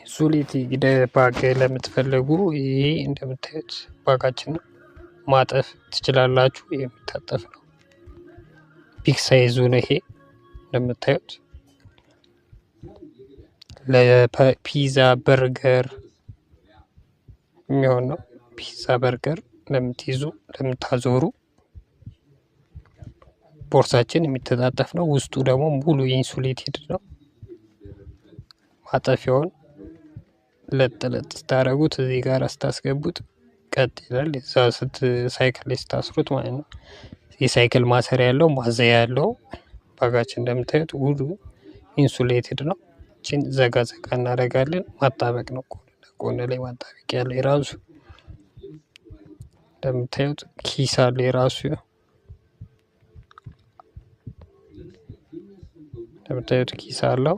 Insulated bag ለምትፈልጉ ይሄ እንደምታዩት bag ኣችን ነው። ማጠፍ ትችላላችሁ። የሚታጠፍ ነው። Big size ኡ ነው ይሄ እንደምታዩት ለፒዛ በርገር የሚሆን ነው። ፒዛ በርገር ለምትይዙ ለምታዞሩ ቦርሳችን የሚተጣጠፍ ነው። ውስጡ ደግሞ ሙሉ insulated ነው። ማጠፊያውን ለጥ ለጥ ስታደርጉት እዚህ ጋር ስታስገቡት ቀጥ ይላል። እዛ ሳይክል ላይ ስታስሩት ማለት ነው። የሳይክል ማሰሪያ ያለው ማዘያ ያለው bag ኣችን እንደምታዩት ሙሉ insulated ነው። ይቺን ዘጋ ዘጋ እናደርጋለን። ማጣበቅ ነው። ጎን ላይ ማጣበቂያ ያለው የራሱ እንደምታዩት ኪስ አለው የራሱ እንደምታዩት ኪስ አለው።